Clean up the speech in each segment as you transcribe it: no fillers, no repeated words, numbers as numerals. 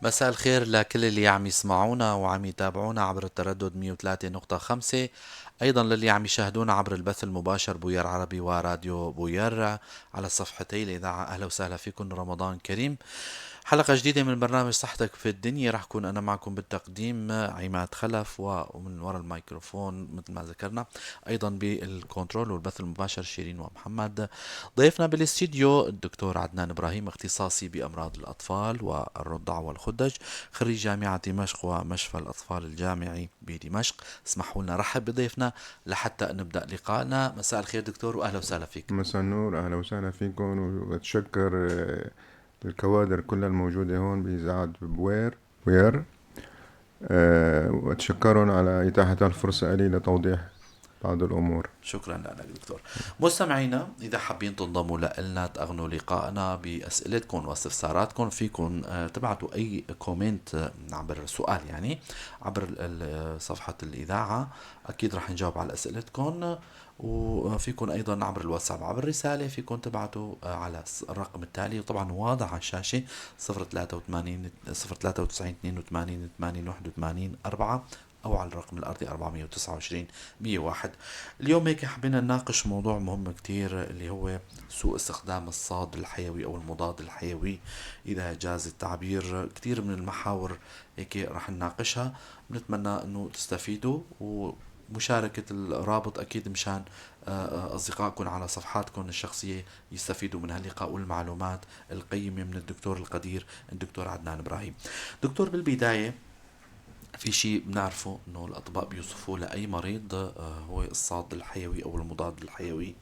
مساء الخير لكل اللي عم يسمعونا وعم يتابعونا عبر التردد 103.5، أيضا للي عم يشاهدونا عبر البث المباشر بوير عربي وراديو بوير على صفحتي الإذاعة. أهلا وسهلا فيكم، رمضان كريم. حلقة جديدة من برنامج صحتك في الدنيا، رح كون أنا معكم بالتقديم عماد خلف، ومن وراء الميكروفون مثل ما ذكرنا أيضا بالكنترول والبث المباشر شيرين ومحمد. ضيفنا بالاستديو الدكتور عدنان إبراهيم، اختصاصي بأمراض الأطفال والرضع والخدج، خريج جامعة دمشق ومشفى الأطفال الجامعي بدمشق. اسمحوا لنا رحب بضيفنا لحتى نبدأ لقائنا. مساء الخير دكتور وأهلا وسهلا فيك. مساء النور، أهلا وسهلا فيكم، وبتشكر الكوادر كلها الموجودة هون بإذاعة بوير، وأتشكرهم على إتاحة الفرصة لي لتوضيح بعض الأمور. شكرا لك دكتور. مستمعينا إذا حابين تنضموا لنا تأغنوا لقائنا بأسئلتكم واستفساراتكم، فيكم تبعتوا أي comment عبر سؤال، يعني عبر صفحة الإذاعة، أكيد رح نجاوب على أسئلتكم. وفيكم أيضا عبر الواتساب عبر رسالة فيكم تبعتوا على الرقم التالي، وطبعا واضح على الشاشة 083 093 82 80 81 4، أو على الرقم الأرضي 429 101. اليوم هيك حبينا نناقش موضوع مهم كتير اللي هو سوء استخدام الصاد الحيوي أو المضاد الحيوي إذا جاز التعبير. كتير من المحاور هيك رح نناقشها، بنتمنى أنه تستفيدوا، ومشاركة الرابط أكيد مشان أصدقائكم على صفحاتكم الشخصية يستفيدوا من هاللقاء والمعلومات القيمة من الدكتور القدير الدكتور عدنان إبراهيم. دكتور، بالبداية في شيء بنعرفه انه الاطباء بيوصفوه لاي مريض هو الصاد الحيوي او المضاد الحيوي.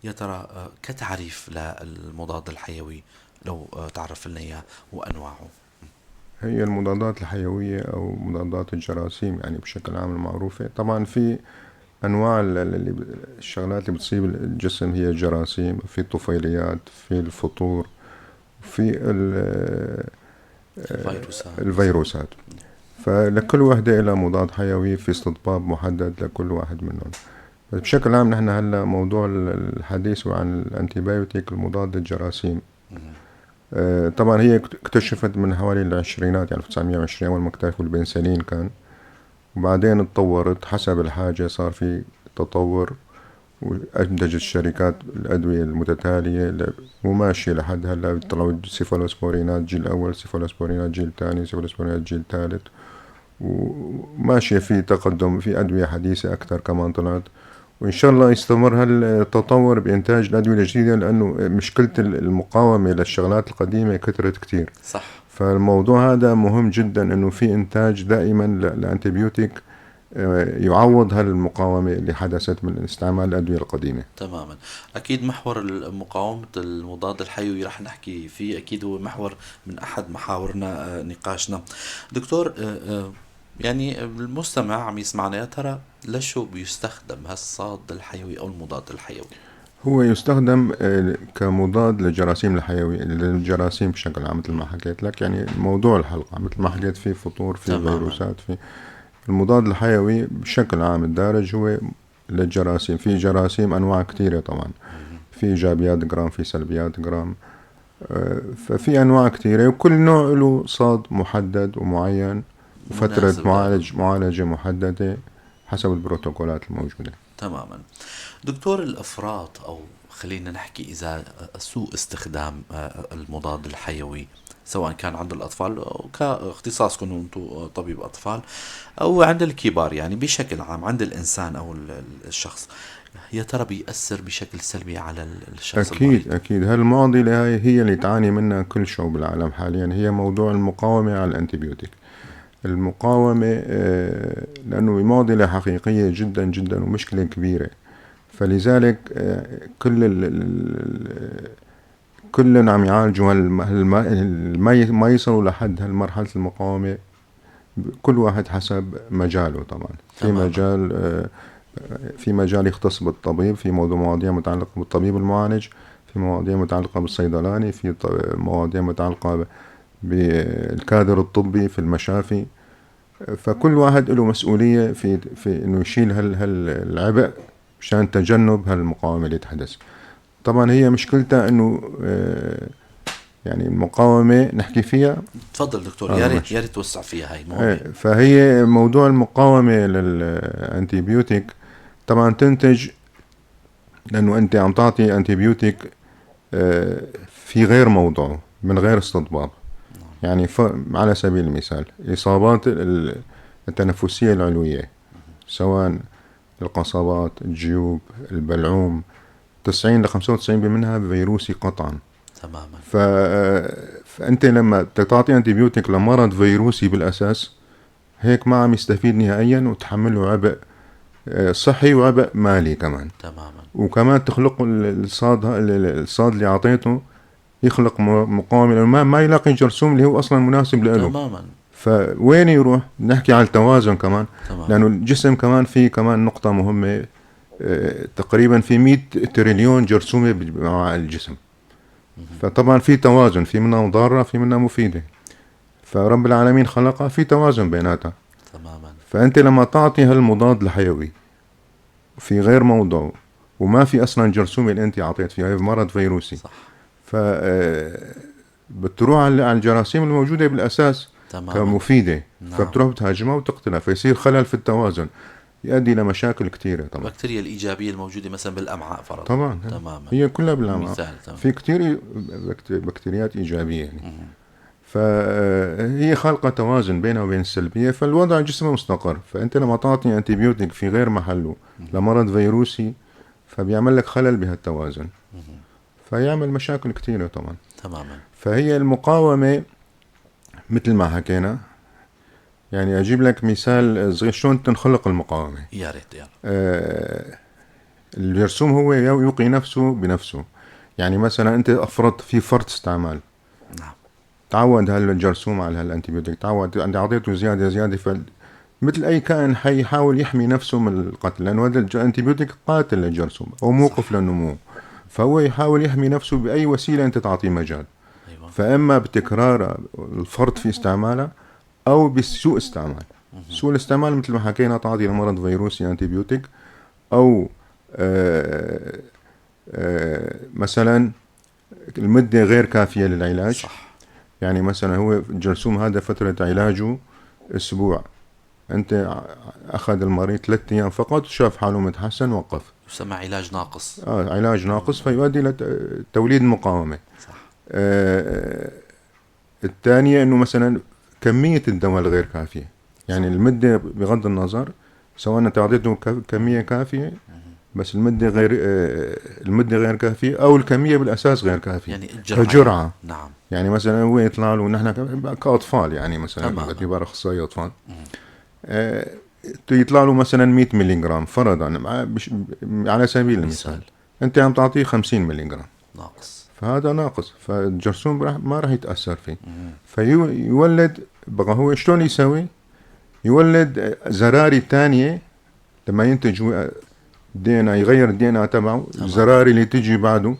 يا ترى كتعريف للمضاد الحيوي لو تعرف لنا اياه وانواعه. هي المضادات الحيوية او مضادات الجراثيم يعني بشكل عام المعروفة، طبعا في انواع اللي الشغلات اللي بتصيب الجسم هي الجراثيم، في الطفيليات، في الفطور، في الفيروسات. فلكل وحدة لها مضاد حيوي في استطباب محدد لكل واحد منهم. بس بشكل عام نحن هلا موضوع الحديث هو عن ال antibiotic المضاد للجراثيم. طبعا هي اكتشفت من حوالي العشرينات، يعني 1920 أول ما اكتشفوا البنسلين كان، وبعدين تطورت حسب الحاجة، صار في تطور وأنتجت الشركات الأدوية المتتالية وماشية لحد هلا. طلعوا سيفالوسبورينات جيل أول، سيفالوسبورينات جيل ثاني، سيفالوسبورينات جيل ثالث، وماشية في تقدم، في أدوية حديثة أكثر كمان طلعت، وإن شاء الله يستمر هالتطور بإنتاج الأدوية الجديدة، لأنه مشكلة المقاومة للشغلات القديمة كثرت كتير. صح. فالموضوع هذا مهم جدا، إنه في إنتاج دائما ل antibiotic يعوض هالمقاومة اللي حدثت من استعمال الأدوية القديمة. تماما. أكيد محور مقاومة المضاد الحيوي رح نحكي فيه، أكيد هو محور من أحد محاورنا نقاشنا. دكتور، يعني المستمع عم يسمعنا، يا ترى لشو بيستخدم هالصاد الحيوي أو المضاد الحيوي؟ هو يستخدم كمضاد للجراثيم الحيوية، للجراثيم بشكل عام مثل ما حكيت لك، يعني موضوع الحلقة مثل ما حكيت في فطور، في فيروسات، في المضاد الحيوي بشكل عام الدارج هو للجراثيم. في جراثيم أنواع كثيرة طبعا، في إيجابيات جرام، في سلبيات جرام، ففي أنواع كثيرة، وكل نوع له صاد محدد ومعين وفترة معالجة محددة حسب البروتوكولات الموجودة. تماما. دكتور، الإفراط أو خلينا نحكي إذا سوء استخدام المضاد الحيوي سواء كان عند الأطفال كاختصاصكم أنتم طبيب أطفال أو عند الكبار، يعني بشكل عام عند الإنسان أو الشخص، يا ترى بيأثر بشكل سلبي على الشخص؟ أكيد المريض. أكيد هالمعضلة هاي هي اللي تعاني منها كل شعوب العالم حاليا، هي موضوع المقاومة على ال antibiotic. المقاومة لأنه معضلة حقيقية جدا جدا ومشكلة كبيرة، فلذلك كلهم عم يعالجوا ما يصلوا لحد هالمرحلة المقاومة، كل واحد حسب مجاله طبعا. في مجال في مجال يختص بالطبيب، في مواضيع متعلقة بالطبيب المعالج، في مواضيع متعلقة بالصيدلاني، في مواضيع متعلقة بالكادر الطبي في المشافي. فكل واحد له مسؤولية في انه يشيل هالعبء مشان تجنب هالمقاومة اللي تحدث. طبعا هي مشكلتها انه يعني المقاومة نحكي فيها. تفضل دكتور، يا ريت يا ريت توسع فيها، هاي مهمة. فهي موضوع المقاومة لل antibiotic طبعا تنتج لأنه أنت عم تعطي antibiotic في غير موضعه من غير استطباب. يعني على سبيل المثال إصابات التنفسية العلوية، سواء القصبات، الجيوب، البلعوم، 90 ل 95% منها فيروسي قطعا. تماما. فأنت لما تعطي antibiotic لمرض فيروسي بالأساس هيك ما عم يستفيد نهائيا، وتحمله عبء صحي وعبء مالي كمان. تماما. وكمان تخلق الصاد اللي أعطيته يخلق مقاومة، لأنه ما يلاقي جرثوم اللي هو أصلا مناسب له. تماما. فوين يروح؟ نحكي على التوازن كمان. تمام. لأنه الجسم كمان في كمان نقطة مهمة، تقريبا في 100 تريليون جرثومة مع الجسم. فطبعا في توازن، في منها مضارة في منها مفيدة، فرب العالمين خلقها في توازن بيناتها. تماما. فأنت لما تعطي هالمضاد الحيوي في غير موضعه وما في أصلا جرثومة اللي أنت أعطيت فيها، هي مرض فيروسي. صح. ف بتروح على الجراثيم الموجودة بالأساس. تماما. كمفيدة. نعم. فبتروح بتهاجمها وتقتلها، فيصير خلل في التوازن يؤدي لمشاكل كثيرة. طبعا البكتيريا الإيجابية الموجودة مثلا بالأمعاء فرضا. طبعا. تماما. هي كلها بالأمعاء. مثال. تمام. في كثير بكتيريات إيجابية يعني. فهي خالقة توازن بينها وبين السلبية، فالوضع جسمه مستقر. فأنت لما تعطي antibiotic في غير محله لمرض فيروسي فبيعمل لك خلل بهالتوازن، فيعمل مشاكل كثيرة طبعا. تماما. فهي المقاومة مثل ما حكينا، يعني أجيب لك مثال صغير شلون تنخلق المقاومة. يا ريت. يا الجرثوم هو يوقي نفسه بنفسه. يعني مثلا أنت أفرضت في فرط استعمال. نعم. تعود هالجرثوم على هال antibiotic، تعود، أنت أعطيته زيادة زيادة، مثل أي كائن حي يحاول يحمي نفسه من القتل، لأنه هذا ال antibiotic قاتل للجرثوم أو موقف للنمو، فهو يحاول يحمي نفسه بأي وسيلة أنت تعطيه مجال. أيوة. فإما بتكرار الفرط في استعمالها أو بسوء استعمال. سوء الاستعمال مثل ما حكينا تعطي لمرض فيروسي antibiotic، أو مثلا المدة غير كافية للعلاج. صح. يعني مثلا هو الجرثوم هذا فترة علاجه أسبوع، أنت أخذ المريض 3 أيام فقط، شاف حاله متحسن وقف. يسمى علاج ناقص. علاج ناقص، فيؤدي لتوليد مقاومة. صح. الثانية أنه مثلا كمية الدواء الغير كافية، يعني المدة بغض النظر سواء أنت أعطيته كمية كافية بس المدة غير، المدة غير كافية أو الكمية بالأساس غير كافية. يعني الجرعة. كجرعة. نعم. يعني مثلا هو يطلع له، نحن كأطفال يعني مثلا باعتبار أخصائي أطفال، يطلع له مثلا 100 ملي جرام فرضا، على سبيل المثال، أنت عم تعطيه 50 ملي جرام ناقص، فهذا ناقص، فالجرثوم ما راح يتأثر فيه. فيولد بقى هو شلون يسوي؟ يولد زراري تانية لما ينتج DNA، يغير ال DNA تبعه، الزراري اللي تجي بعده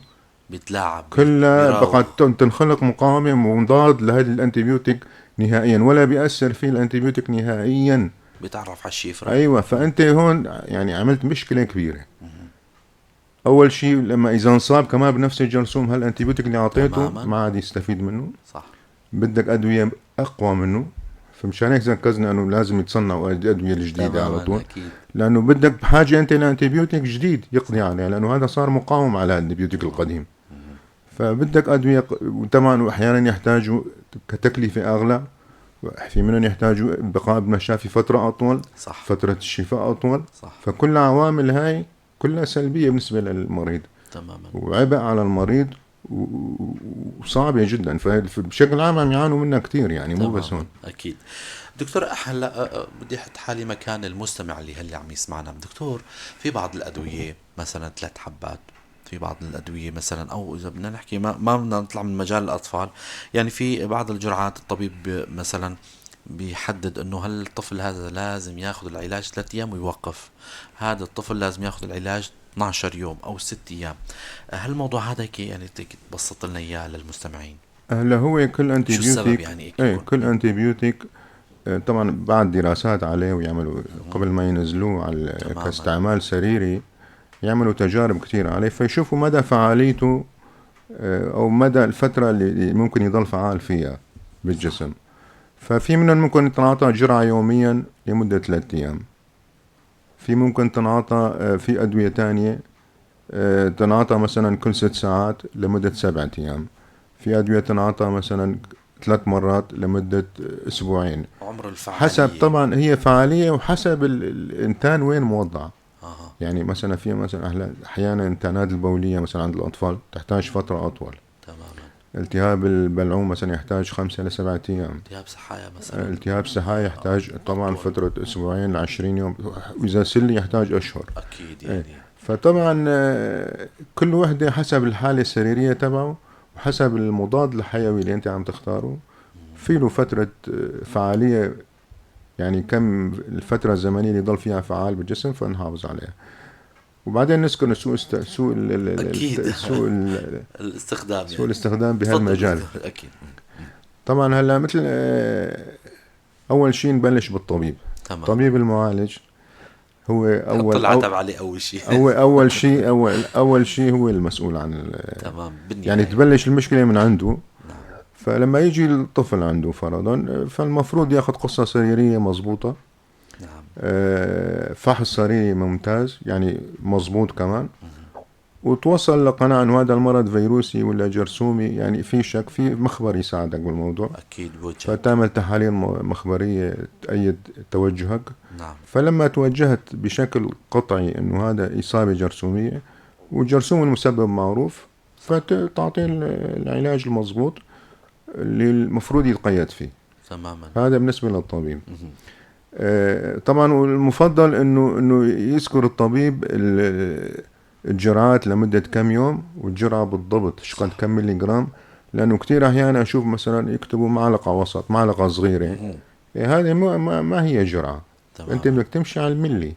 بيتلاعب كلها بقى تنخلق مقاومة مضاد لهذا ال antibiotic نهائيا، ولا بيأثر فيه ال antibiotic نهائيا، بيتعرف على الشفرة. ايوه. فانت هون يعني عملت مشكلة كبيرة. اول شيء لما اذا انصاب كمان بنفس الجرثوم هال antibiotic اللي اعطيته ما عاد يستفيد منه. صح. بدك ادوية اقوى منه، فمشان هيك ركزنا انه لازم يتصنعوا الادوية الجديدة على طول. أكيد. لانه بدك بحاجة انت ل antibiotic جديد يقضي عليه، لانه هذا صار مقاوم على ال antibiotic القديم. فبدك ادوية، وطبعا احيانا يحتاجوا كتكلفه اغلى، في منهم يحتاجوا بقاء بالمشافي فترة اطول. صح. فترة الشفاء اطول. صح. فكل العوامل هاي كلها سلبية بالنسبة للمريض. تماما. وعبء على المريض وصعبة جدا، فبشكل عام عم يعانوا منها كثير يعني، مو بس هون. اكيد. دكتور، هلا بدي احط حالي مكان المستمع اللي هلا عم يسمعنا. دكتور، في بعض الادوية مثلا 3 حبات، في بعض الأدوية مثلا، أو إذا بدنا نحكي ما بدنا نطلع من مجال الأطفال، يعني في بعض الجرعات الطبيب مثلا بيحدد إنه هل الطفل هذا لازم ياخذ العلاج 3 أيام ويوقف، هذا الطفل لازم ياخذ العلاج 12 يوم أو 6 أيام. هالموضوع هذا يعني تبسط لنا إياه للمستمعين؟ هلا هو كل antibiotic يعني كل antibiotic طبعا بعد دراسات عليه ويعملوا قبل ما ينزلوه على كاستعمال سريري، يعملوا تجارب كثير عليه فيشوفوا مدى فعاليته او مدى الفترة اللي ممكن يضل فعال فيها بالجسم. ففي منهم ممكن تنعطى جرعة يوميا لمدة 3 ايام، في ممكن تنعطى في ادوية تانية تنعطى مثلا كل 6 ساعات لمدة 7 ايام، في ادوية تنعطى مثلا 3 مرات لمدة أسبوعين. عمر الفعالية. حسب طبعا هي فعالية وحسب الإنتان وين موضع. يعني مثلا في مثلا أحيانا إنتانات البولية مثلا عند الأطفال تحتاج فترة أطول. التهاب البلعوم مثلا يحتاج 5 ل7 أيام. التهاب سحايا مثلا. التهاب سحايا يحتاج طبعا فترة أسبوعين ل20 يوم، وإذا سل يحتاج أشهر. أكيد يعني. إيه. فطبعا كل وحدة حسب الحالة السريرية تبعه وحسب المضاد الحيوي اللي انت عم تختاره، في له فترة فعالية، يعني كم الفترة الزمنية اللي يضل فيها فعال بالجسم، فنحافظ عليها. وبعدين نذكر سوء أكيد. سوء الاستخدام. سوء الاستخدام بهالمجال. اكيد. طبعا هلا مثل اول شيء نبلش بالطبيب. الطبيب المعالج هو اول العتب عليه اول شيء. هو اول شيء، اول شيء هو المسؤول عن يعني تبلش المشكلة من عنده. فلما يجي الطفل عنده فرضا، فالمفروض ياخذ قصة سريرية مضبوطه. فحص سريري ممتاز، يعني مضبوط كمان، وتوصل لقناعة انه هذا المرض فيروسي ولا جرثومي، يعني في شك، في مخبر يساعدك بالموضوع. اكيد بوجه. فتعمل تحاليل مخبرية تأيد توجهك. فلما توجهت بشكل قطعي انه هذا اصابة جرثومية والجرثوم المسبب معروف، فتعطيه العلاج المضبوط اللي المفروض يتقيد فيه. هذا بالنسبة للطبيب. طبعا والمفضل انه يذكر الطبيب الجرعات لمدة كم يوم والجرعة بالضبط شقد كم ملي جرام، لأنه كثير أحيانا أشوف مثلا يكتبوا معلقة وسط، معلقة صغيرة. إيه، هذه ما هي جرعة. أنت بدك تمشي على الملي.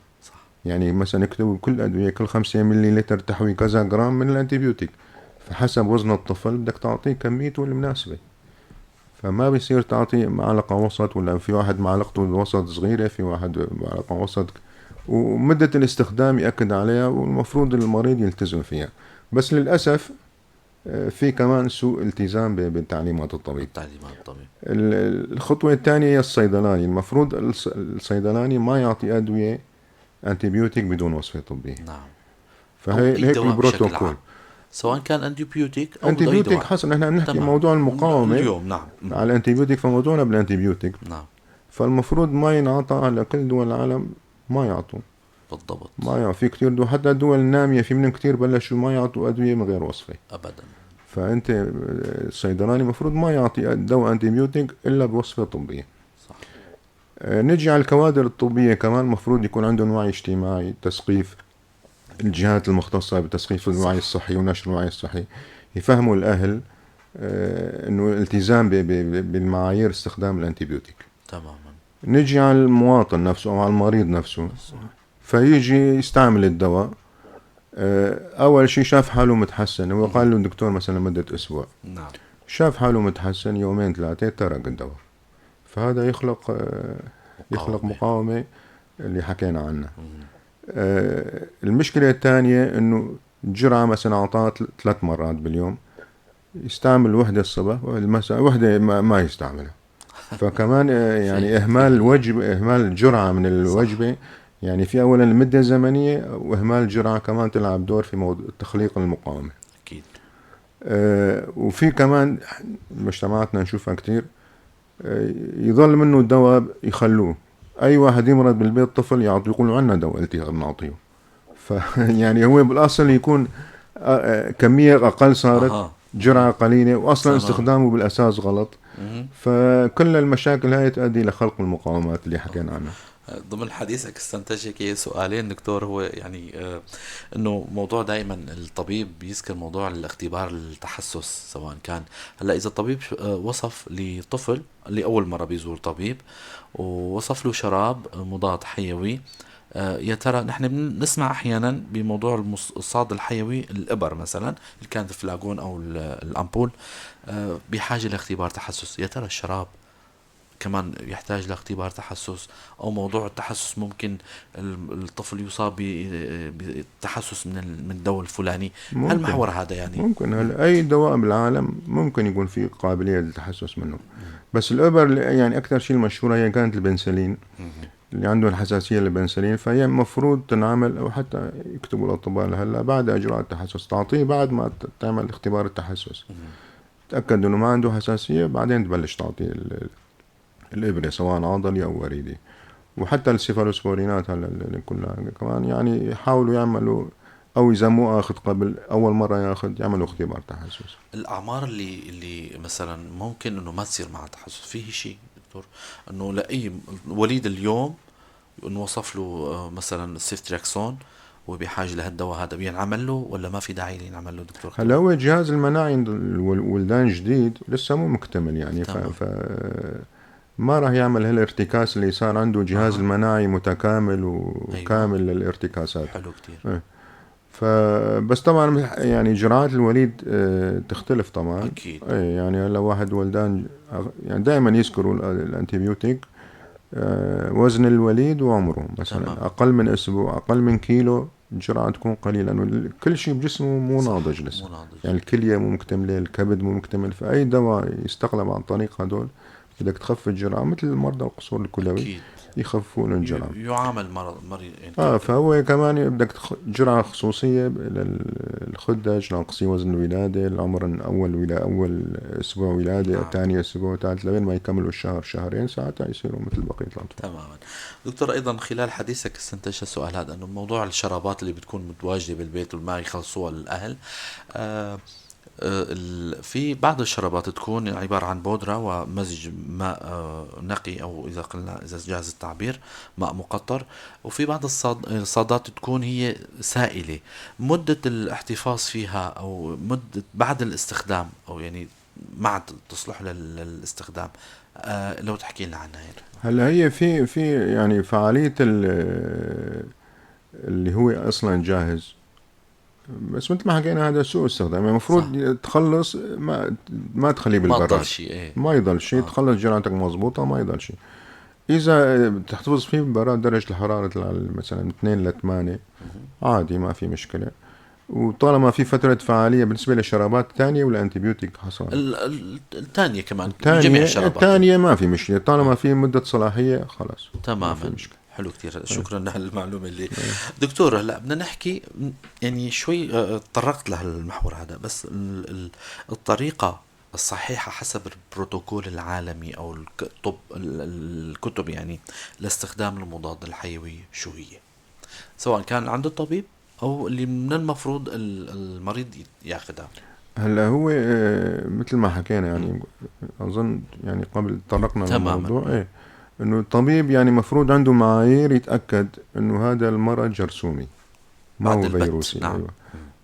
يعني مثلا يكتبوا كل أدوية كل 5 ملي لتر تحوي كذا جرام من ال antibiotique، فحسب وزن الطفل بدك تعطيه كميته المناسبة، فما بيصير تعطي معلقة وسط، ولا في واحد معلقته الوسط صغيرة، في واحد معلقة وسط. ومدة الاستخدام يأكد عليها، والمفروض المريض يلتزم فيها، بس للأسف في كمان سوء التزام بتعليمات الطبيب. تعليمات الطبيب. الخطوة الثانية هي الصيدلاني. المفروض الصيدلاني ما يعطي أدوية antibiotique بدون وصفة طبية. فهي هيك البروتوكول. سواء كان antibiotique او antibiotique، حسب نحن عم نحكي موضوع المقاومة اليوم، نعم. على ال antibiotique، فموضوعنا بال antibiotique. فالمفروض ما ينعطى على كل دول العالم، ما يعطوا. ما يعطوا. في كثير دول، حتى الدول النامية في منهم كثير بلشوا ما يعطوا ادوية من غير وصفه. ابدا. فانت الصيدلاني المفروض ما يعطي دواء antibiotique الا بوصفه طبيه. نجي على الكوادر الطبية كمان، المفروض يكون عندهم وعي اجتماعي، تثقيف الجهات المختصة بتثقيف الوعي الصحي ونشر الوعي الصحي، يفهموا الأهل انه الالتزام بالمعايير استخدام ال antibiotique. نجي على المواطن نفسه او على المريض نفسه، فيجي يستعمل الدواء، اول شيء شاف حاله متحسن، هو قال له الدكتور مثلا لمدة اسبوع. شاف حاله متحسن يومين ثلاثة، ترك الدواء، فهذا يخلق مقاومة اللي حكينا عنها. المشكلة الثانية انه الجرعة مثلا اعطاها 3 مرات باليوم، يستعمل وحدة الصبح والمساء، وحدة ما يستعملها، فكمان يعني اهمال الوجبة، اهمال الجرعة من الوجبة. يعني في اولا المدة الزمنية واهمال الجرعة كمان تلعب دور في موضوع تخليق المقاومة. وفي كمان مجتمعاتنا نشوفها كثير، يظل منه الدواء يخلوه، اي واحد يمرض بالبيت طفل يعطي، يقولوا عندنا دواء التهاب نعطيه، ف يعني هو بالاصل يكون كمية اقل صارت، جرعة قليله، واصلا استخدامه بالاساس غلط. فكل المشاكل هاي تؤدي لخلق المقاومات اللي حكينا عنها. ضمن حديثك استنتج هيك سؤالين دكتور، هو يعني انه موضوع دائما الطبيب بيذكر موضوع الاختبار التحسس، سواء كان هلا اذا الطبيب وصف لطفل لاول مرة بيزور طبيب ووصف له شراب مضاد حيوي، يا ترى نحن بنسمع احيانا بموضوع المضاد الحيوي الابر مثلا اللي كانت الفلاجون او الامبول بحاجة لاختبار تحسس، يا ترى الشراب كمان يحتاج لاختبار تحسس، او موضوع التحسس ممكن الطفل يصاب بالتحسس من الدواء الفلاني؟ هالمحور هذا يعني ممكن. هلا اي دواء بالعالم ممكن يكون في قابلية للتحسس منه، بس الابر يعني اكثر شيء المشهورة هي كانت البنسلين، اللي عندهم الحساسية للبنسلين، فهي المفروض تنعمل او حتى يكتبوا الاطباء لهلا بعد اجراء التحسس، تعطيه بعد ما تعمل اختبار التحسس، تأكد انه ما عنده حساسيه، بعدين تبلش تعطيه الابره سواء عضلي او وريدي. وحتى السيفالوسبورينات هلا كلها كمان يعني يحاولوا يعملوا، او اذا مو اخذ قبل اول مرة ياخذ، يعملوا اختبار تحسس. الاعمار اللي مثلا ممكن انه ما تصير معها تحسس، فيه شيء دكتور انه لاي وليد اليوم انوصف له مثلا السيفترياكسون وبحاجة لهالدواء هذا، بينعمل له ولا ما في داعي ينعمل له دكتور؟ هلا هو الجهاز المناعي عند الولدان جديد لسه مو مكتمل يعني، ف ما راح يعمل هالارتكاس اللي صار عنده جهاز المناعي متكامل وكامل للارتكاسات. حلو كثير. إيه. فبس طبعا يعني جرعات الوليد تختلف طبعا. اكيد. ايه يعني هلا واحد ولدان يعني دائما يذكروا ال antibiotic وزن الوليد وعمره مثلا. اقل من اسبوع، اقل من كيلو، الجرعة تكون قليله، لانه كل شيء بجسمه مو ناضج لسه. مو ناضج. يعني الكلية مو مكتمله، الكبد مو مكتمل، فاي دواء يستقلب عن طريق هدول بدك تخفف الجرعه، مثل مرضى القصور الكلوي. يخففون الجرعه. يعامل مرض مريض يعني. فهو كمان بدك جرعة خصوصية للخدج ناقصي وزن الولادة، العمر اول ولا اول اسبوع ولاده، ثاني اسبوع، ثالث، لبين ما يكملوا الشهر شهرين، ساعتها يصيروا مثل بقية الاطفال. تماما. دكتور، ايضا خلال حديثك استنتجت السؤال هذا، انه موضوع الشرابات اللي بتكون متواجدة بالبيت وما يخلصوها الاهل، في بعض الشرابات تكون عبارة عن بودرة ومزج ماء نقي، أو إذا قلنا إذا جاز التعبير ماء مقطر، وفي بعض الصادات تكون هي سائلة. مدة الاحتفاظ فيها أو مدة بعد الاستخدام، أو يعني ما عاد تصلح للاستخدام، لو تحكي لنا عنها يعني. هلا هي في يعني فعالية اللي هو اصلا جاهز، بس مثل ما حكينا هذا سوء استخدام، يعني المفروض تخلص ما تخليه ما بالبراد. تضل شيء، ايه. ما يضل شيء. تخلص جرعتك مضبوطة، ما يضل شيء. إذا بتحتفظ فيه ببراد، درجة الحرارة مثلا 2 ل 8 عادي، ما في مشكلة، وطالما في فترة فعالية بالنسبة للشرابات الثانية وال antibiotic حصل. الثانية كمان. الثانية. جميع الشرابات. الثانية ما في مشكلة، طالما في مدة صلاحية خلاص ما في مشكلة. حلو كثير، شكرا لهالمعلومة اللي دكتور. هلا بدنا نحكي يعني شوي تطرقت لهالمحور هذا، بس الطريقة الصحيحة حسب البروتوكول العالمي أو الطب الكتب يعني لاستخدام المضاد الحيوي شو هي؟ سواء كان عند الطبيب أو اللي من المفروض المريض ياخذها. هلا هو مثل ما حكينا يعني اظن يعني قبل تطرقنا للموضوع، ايه، انه الطبيب يعني مفروض عنده معايير يتاكد انه هذا المرض جرثومي ما بعد هو البت. فيروسي. أيوة.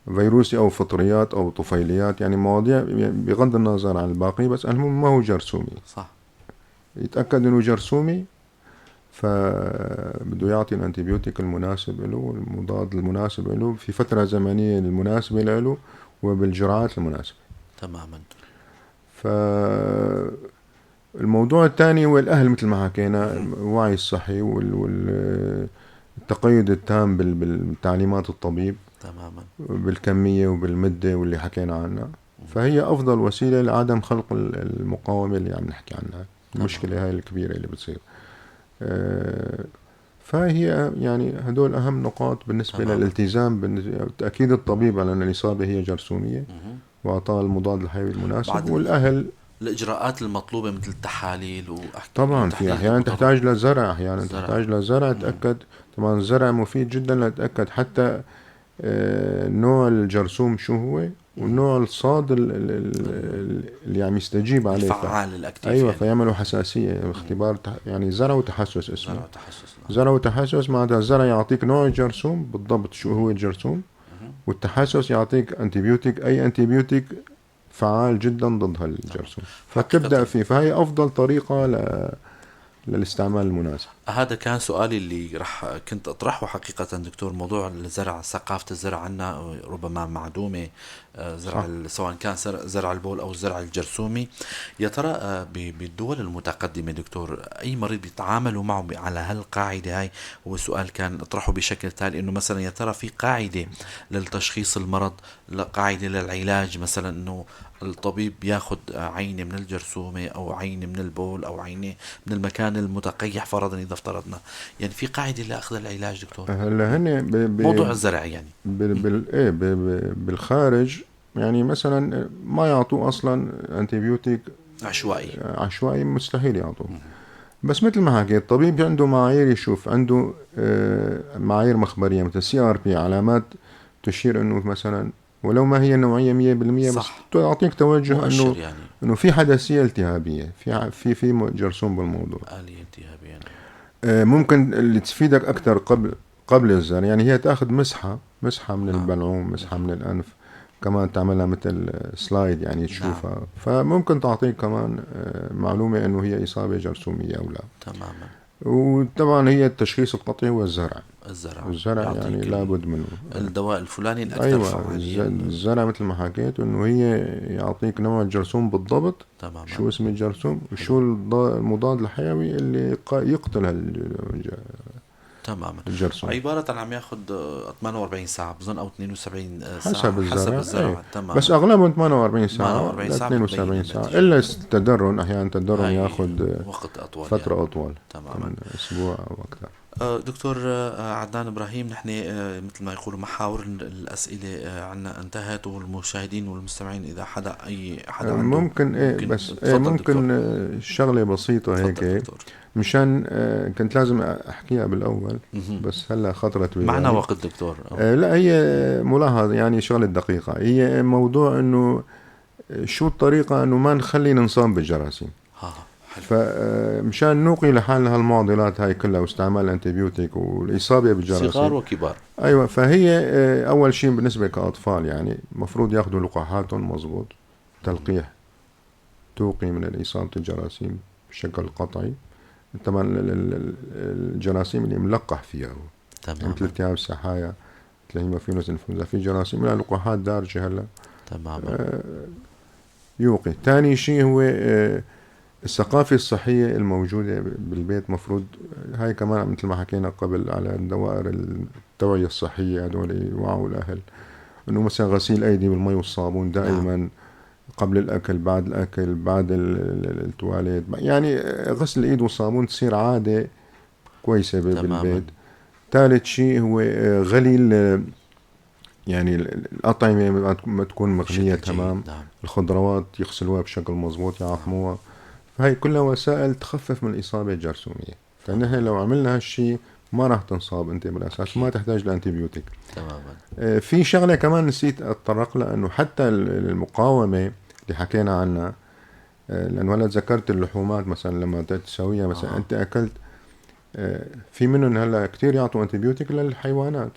فيروسي او فطريات او طفيليات، يعني مواضيع بغض النظر عن الباقي، بس المهم ما هو جرثومي. يتاكد انه جرثومي، فبده يعطي ال antibiotic المناسب له، المضاد المناسب له، في فترة زمنية المناسبة له وبالجرعات المناسبة. ف الموضوع الثاني هو الأهل، مثل ما حكينا، الوعي الصحي والتقيد التام بالتعليمات الطبيب بالكمية وبالمدة واللي حكينا عنها، فهي أفضل وسيلة لعدم خلق المقاومة اللي عم نحكي عنها، المشكلة هاي الكبيرة اللي بتصير. فهي يعني هدول أهم نقاط بالنسبة للالتزام، تأكيد الطبيب على أن الإصابة هي جرثومية وإعطاء المضاد الحيوي المناسب، بعد والأهل الإجراءات المطلوبة مثل التحاليل طبعا في وتحليل أحيانا المضاد. تحتاج لزرع، أحيانا زرع. تحتاج لزرع. تأكد طبعا الزرع مفيد جدا لتأكد حتى نوع الجرثوم شو هو ونوع الصاد اللي عم يستجيب عليه. الفعال ال active أيوة، يعني. فيعملوا حساسية اختبار يعني زرع وتحسس اسمه. زرع وتحسس، نعم. زرع وتحسس معناتها الزرع يعطيك نوع الجرثوم بالضبط شو هو الجرثوم، والتحسس يعطيك antibiotic، أي antibiotic فعال جدا ضد هالجرثوم، فتبدأ فيه. فهي أفضل طريقة للاستعمال المناسب. هذا كان سؤالي اللي رح كنت اطرحه حقيقة دكتور، موضوع الزرع، ثقافة الزرع عندنا ربما معدومة، زرع سواء كان زرع البول او الزرع الجرثومي. يا ترى بالدول المتقدمة دكتور اي مريض بيتعاملوا معه على هالقاعدة هاي؟ هو سؤال كان اطرحه بشكل تالي، انه مثلا يا ترى في قاعدة للتشخيص المرض، قاعدة للعلاج، مثلا انه الطبيب بياخذ عينة من الجرثومة او عينة من البول او عينة من المكان المتقيح فرضا اذا افترضنا، يعني في قاعدة لاخذ العلاج دكتور؟ هلا هن موضوع الزرع يعني بال ايه بالخارج يعني مثلا ما يعطوه اصلا antibiotic عشوائي، عشوائي مستحيل يعطوه. بس مثل ما حكيت الطبيب عنده معايير، يشوف عنده معايير مخبريه مثل CRP، علامات تشير انه مثلا ولو ما هي نوعية 100% بس تعطيك توجه انه يعني انه في حدثيه التهابيه، في جرثوم بالموضوع، آلية التهابيه. ممكن اللي تفيدك اكثر قبل الزرع يعني هي تاخذ مسحه من البلعوم، مسحه من الانف، كمان تعملها مثل slide يعني تشوفها. فممكن تعطيك كمان معلومة انه هي اصابه جرثوميه او لا. تماما. وطبعا هي التشخيص القطعي هو الزرع. الزرع يعني لابد منه، الدواء الفلاني الاكثر. أيوة فعالية. الزرع مثل ما حكيت انه هي يعطيك نوع الجرثوم بالضبط. تماما. شو اسم الجرثوم وشو المضاد الحيوي اللي يقتل تماما الجرثوم. عبارة عم ياخذ 48 ساعة بظن او 72 ساعة حسب الزرع. ايه. تماما. بس اغلبهم 48 ساعة 72 ساعة، الا التدرن احيانا التدرن ياخذ وقت اطول، فترة يعني اطول. تماما، اسبوع او اكثر. دكتور عدنان ابراهيم، نحن مثل ما يقولوا محاور الاسئلة عنا انتهت، والمشاهدين والمستمعين اذا حدا اي حدا عنده ممكن ايه بس إيه ممكن شغله بسيطة هيك مشان كنت لازم احكيها بالاول بس هلا خطرت بي معنا وقت دكتور. لا هي ملاحظة يعني شغله دقيقة، هي موضوع انه شو الطريقة انه ما نخلي ننصاب بالجراثيم. فمشان نوقي لحالنا هالمعضلات هاي كلها واستعمال ال antibiotic والاصابه بالجراثيم صغار وكبار. ايوه، فهي اول شيء بالنسبة كاطفال يعني المفروض ياخذوا لقاحاتهم مزبوط، تلقيح توقي من الاصابة بالجراثيم بشكل قطعي. طبعا الجراثيم اللي ملقح فيها هو تمام، مثل التهاب السحايا، مثل Haemophilus influenzae، في جراثيم لها لقاحات دارجه هلا. تماما. يوقي. ثاني شيء هو الثقافة الصحية الموجودة بالبيت، مفروض هاي كمان مثل ما حكينا قبل على الدوائر التوعية الصحية هدول يوعوا الأهل إنه مثلا غسيل أيدي بالمي والصابون دائما. نعم. قبل الأكل، بعد الأكل، بعد التواليت، يعني غسل الإيد والصابون تصير عادة كويسة بالبيت. ثالث شيء هو غلي يعني الأطعمة ما تكون مغلية. تمام. نعم. الخضروات يغسلوها بشكل مزبوط، يعقموها. فهي كلها وسائل تخفف من الإصابة الجرثومية. فنحن لو عملنا هالشيء ما راح تنصاب أنت بالأساس، ما تحتاج ل antibiotic. تماما. في شغلة كمان نسيت أتطرق لها، أنه حتى المقاومة اللي حكينا عنها، لأنه هلا ذكرت اللحومات مثلا لما تسويها مثلا أنت أكلت في منهم هلا كثير يعطوا antibiotic للحيوانات.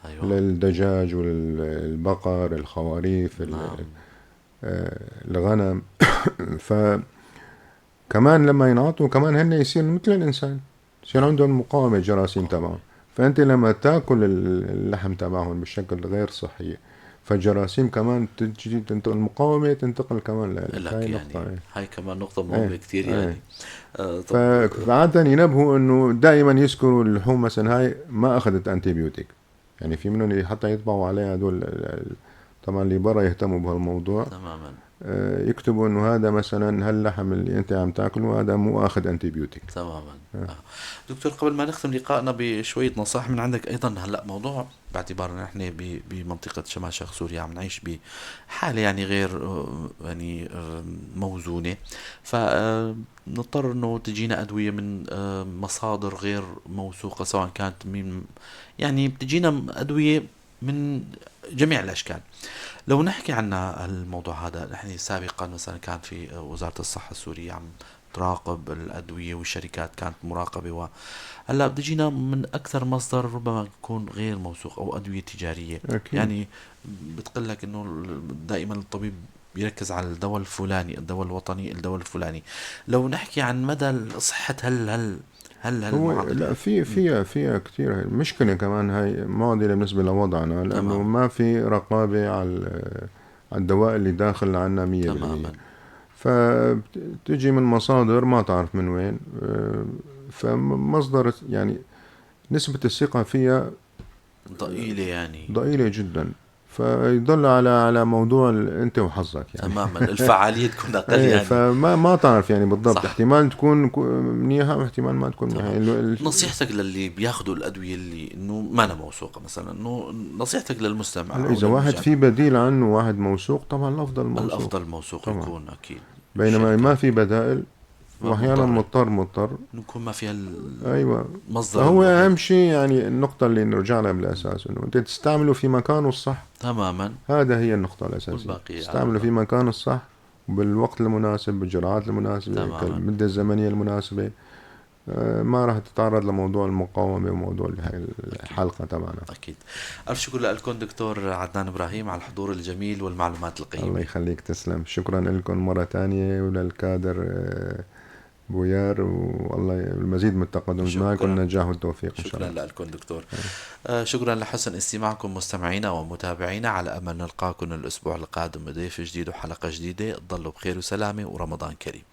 أيوة. للدجاج والبقر، الخواريف، نعم. الغنم. ف كمان لما ينعطوا كمان هن يصير مثل الانسان، يصير عندهم مقاومة الجراثيم تبعهم. فانت لما تاكل اللحم تبعهم بشكل غير صحي فالجراثيم كمان تجي تنتقل، المقاومة تنتقل كمان لك. هاي يعني نقطة. هاي كمان نقطة مهمة كثير يعني. فعاده ينبهوا انه دائما يذكروا اللحوم مثلا هاي ما اخذت antibiotic، يعني في منهم حتى يطبعوا عليها هدول، طبعا اللي برا يهتموا بهالموضوع. تماما. يكتبوا انه هذا مثلا هاللحم اللي انت عم تاكله هذا مو اخذ antibiotic. تماما. دكتور قبل ما نختم لقائنا بشوية نصائح من عندك ايضا، هلا موضوع باعتبار نحن بمنطقة شمال شرق سوريا عم نعيش بحاله يعني غير يعني موزونة، فنضطر انه تجينا ادوية من مصادر غير موثوقة، سواء كانت من يعني بتجينا ادوية من جميع الاشكال. لو نحكي عن الموضوع هذا، نحن سابقا مثلا كان في وزارة الصحة السورية عم تراقب الادوية والشركات كانت مراقبة، وهلا بتجينا من اكثر مصدر ربما يكون غير موثوق او ادوية تجارية. أكيد. يعني بتقول لك انه دائما الطبيب بيركز على الدواء الفلاني، الدواء الوطني، الدواء الفلاني. لو نحكي عن مدى صحة هل هو هالمعضلة؟ لا، في فيها كثير مشكلة كمان، هاي معضلة بالنسبة لوضعنا، لأنه ما في رقابة على الدواء اللي داخل عنا 100%. فبتجي من مصادر ما تعرف من وين، فمصدر يعني نسبة الثقة فيها ضئيلة يعني. ضئيلة جدا، فيضل على موضوع انت وحظك يعني. تماما، الفعالية تكون أقل إيه، يعني. فما ما تعرف يعني بالضبط. احتمال تكون منيحة واحتمال ما تكون منيحة. نصيحتك للي بياخذوا الأدوية اللي إنه ما أنا موثوقة مثلا، إنه نصيحتك للمستمع هلا أو إذا واحد للمجتمع. في بديل عنه واحد موثوق، طبعا الأفضل موثوق. الأفضل موثوق طبعاً. يكون أكيد. بينما شركة. ما في بدائل، ما وأحيانا مضطر. مضطر. نكون ما فيها مصدر فهو الوحيد. أهم شيء يعني النقطة اللي نرجع لها بالأساس، إنه أنت تستعمله في مكانه الصح. هذا هي النقطة الأساسية. والباقي تستعمله على في مكانه الصح، بالوقت المناسب، بالجرعات المناسبة، المدة الزمنية المناسبة. ما راح تتعرض لموضوع المقاومة وموضوع هاي الحلقة تبعنا. أكيد. ألف شكر لكم دكتور عدنان إبراهيم على الحضور الجميل والمعلومات القيمة. الله يخليك، تسلم. شكرا لكم مرة تانية وللكادر بويار، والله المزيد من التقدم معكم، النجاح والتوفيق إن شاء شكرا الله. لكم دكتور. شكرا لحسن استماعكم مستمعينا ومتابعينا، على أمل نلقاكم الأسبوع القادم بضيف جديد وحلقة جديدة. تضلوا بخير وسلامة، ورمضان كريم.